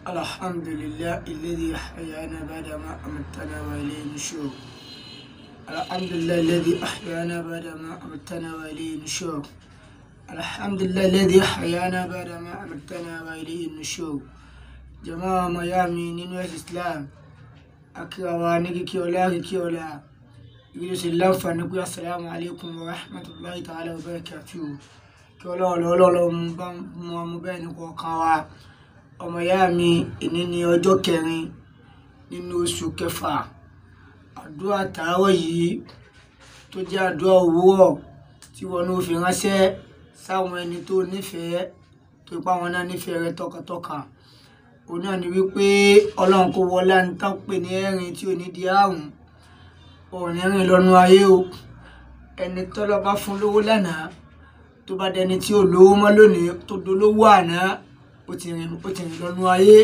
الحمد لله الذي أحيانا بعدما أمتنا وإليه النشور. الحمد لله الذي أحيانا بعدما أمتنا وإليه النشور. الحمد لله الذي أحيانا بعدما أمتنا وإليه النشور. Jàmáà ọmọ ìyá mi nínú ẹ̀sìn Islam, akíra wa ní kíkí ọlá kíkí ọlá ìgbésẹ̀ sí láǹfààní pé assalamu alaikum wa rahmatullahi ta'ala wa barakatuh. Kí ọlọ́run ọlọ́run bá mú ọmọ bẹ́ẹ̀ ní kọ̀ọ̀kan wa. Ọmọ ìyá mi, èní ní ọjọ́ kẹrin nínú oṣù kẹfà. Àdúrà tàárọ̀ yìí tó jẹ́ àdúrà òwúrọ̀ tí wọn ní ó fi ránṣẹ́ sáwọn ẹni tó nífẹ̀ẹ́, tó ipá wọn náà nífẹ̀ẹ́ rẹ tọkàntọkàn. Òun náà ni wípé Ọlọ́run kó wọlé ní tán pè ní ẹ̀rín tí ò ní di àrùn. Òun ní rìn lọ́nu ayé o. Ẹni tọ́lọ́ bá fún lówó lánàá, tó bá dẹni tí ò lówó mọ́ lónìí, tó dolówó àná, ó ti rìn lọ́nu ayé.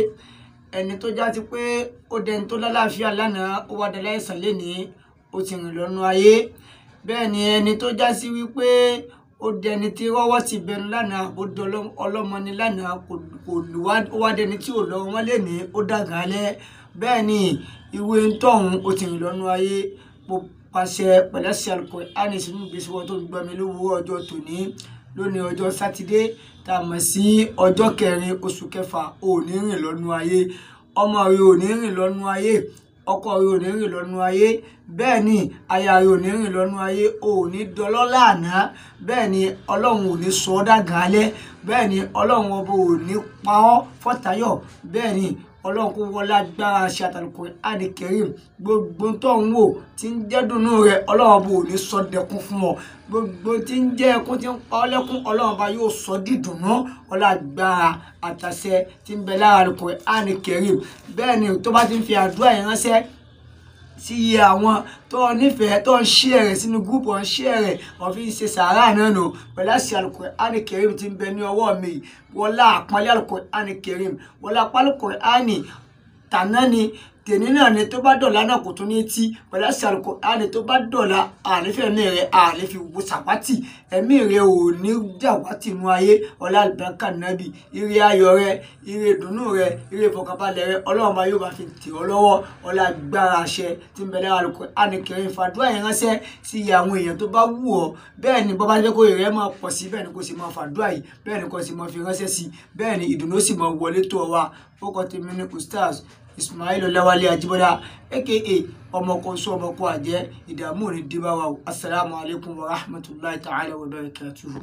Ẹni tó já ti pé ó dẹni tó lálàáfíà lánàá, ó wá dẹ láìsàn lénìí, ó ti rìn lọ́nu ayé. Bẹ́ẹ̀ ni ẹni tó já sí wípé ó dẹni tí rọ́wọ́ ti bẹnu lánàá, ó dọ ọlọ́mọ ni lánàá, kò ó wá dẹni tí ò lọ́wọ́ mọ́ lénìí, ó dàgbà alẹ́. Bẹ́ẹ̀ ni ìwé ń tọ̀hún, ó ti rìn lọ́nu ayé. Mo pàṣẹ pẹ̀lẹ́sì Al-Qur'ani sínú ìgbésí wọn tó ń gbọ́ mi lówùúrọ̀ ọjọ́ tòní. Lónìí ọjọ́ Sátidé tá a mọ̀ sí ọjọ́ kẹrin oṣù kẹfà, ò ní rìn lọ́nu ayé. Ọmọ rẹ ò ní rìn lọ́nu ayé. Ọkọ rẹ ò ní rìn lọ́nu ayé. Bẹ́ẹ̀ ni aya rẹ ò ní rìn lọ́nu ayé. O ò ní dọlọ́lá àná. Bẹ́ẹ̀ ni Ọlọ́run ò ní sọ ọ́ dàgàn alẹ́. Bẹ́ẹ̀ ni Ọlọ́run ọba ò ní pa ọ́ fọ́tayọ̀. Bẹ́ẹ̀ ni Ọlọ́run kó wọlé agbára ṣe Al-Qur'ani Karim. Gbogbo tó ń wò tí ń jẹ́ dùnnú rẹ, Ọlọ́run ọba ò ní sọ dẹkún fún ọ. Gbogbo tí ń jẹ́ ẹkún tí ń pa ọ́ lẹ́kún, Ọlọ́run ọba yóò sọ dídùnnú. Ọlá agbára àtàṣẹ tí ń bẹ lára Al-Qur'ani Karim. Bẹ́ẹ̀ ni tó bá ti ń fi àdúrà yẹn ránṣẹ́ sí iye àwọn tó nífẹ̀ẹ́, tó ń share rẹ̀ sínú gúúpù, ń share rẹ̀, wọ́n fi ń ṣe sàárà náà nù. Pẹ̀lú àṣẹ Al-Qur'ani Karim tí ń bẹ ní ọwọ́ mi, wọlá àpọ́nlé Al-Qur'ani Karim, wọlá Al-Qur'ani tàná ni tèmi náà ni tó bá dọ̀la náà kò tún ní tí. Pẹ̀lú àṣẹ Al-Qur'ani tó bá dọ̀la, ànífẹ́ ẹ̀mí rẹ̀ ànífi wo sàwátì, ẹ̀mí rẹ̀ ò ní dàwátì inú ayé. Ọlá àlùbáríkà nábì, ire ayọ̀ rẹ, ire ìdùnnú rẹ, ire ìfọ̀kànbalẹ̀ rẹ, Ọlọ́run bá yóò bá fi tì ọ́ lọ́wọ́. Ọlá agbára àṣẹ tí ń bẹ lára Al-Qur'ani Karim. Fàdúrà yẹn ránṣẹ́ sí iye àwọn èèyàn tó bá wù ọ́. Bẹ́ẹ̀ ni bọ́ bá fẹ́ kó èrè máa pọ̀ sí, bẹ́ẹ̀ ni kò sì máa fàdúrà yìí, bẹ́ẹ̀ ni kò sì máa fi ránṣẹ́ sí, bẹ́ẹ̀ ni ìdùnnú sì máa wọlé tó ọ wá. Ó kọ́ tèmi ní Ustaz Ismail Ọláwálé Ajíbọ́lá, aka ọmọkọ sọ ọmọkọ àjẹ́. Ìdààmú ò ní dé bá wa o. Assalamu alaikum wa rahmatullahi ta'ala wa barakatuhu.